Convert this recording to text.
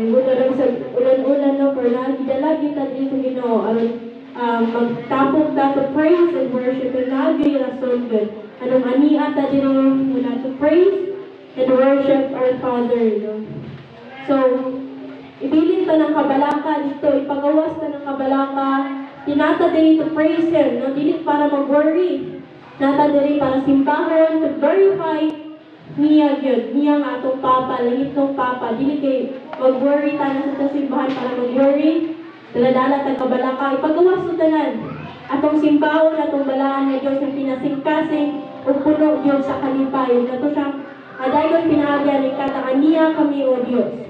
Gusto lang sa ulan-ulan, no, pero gidala gyud ta diri sa Ginoo aron magtapok ta to praise and worship, and naa gyud rason gyud anong ania ta diri muna, to praise and worship our Father, no? So ibilin ta ng kabalaka dito, ipagawas ta ng kabalaka. Naa ta diri to praise Him, no? Dili para mag-worry. Naa ta diri para simbahon, to glorify niya gyud, niya nga atong Papa, langitnong Papa. Dili kay mag-worry ta na sa simbahan para mag-worry. Dala-dala tag kabalaka, ipagawas to tanan. Atong simbahon, atong balaan nga Dios nga kinasingkasing ug puno gyud sa kalipay. Nato siyang adayon pinaagyan ni katakan niya kami, O Dios.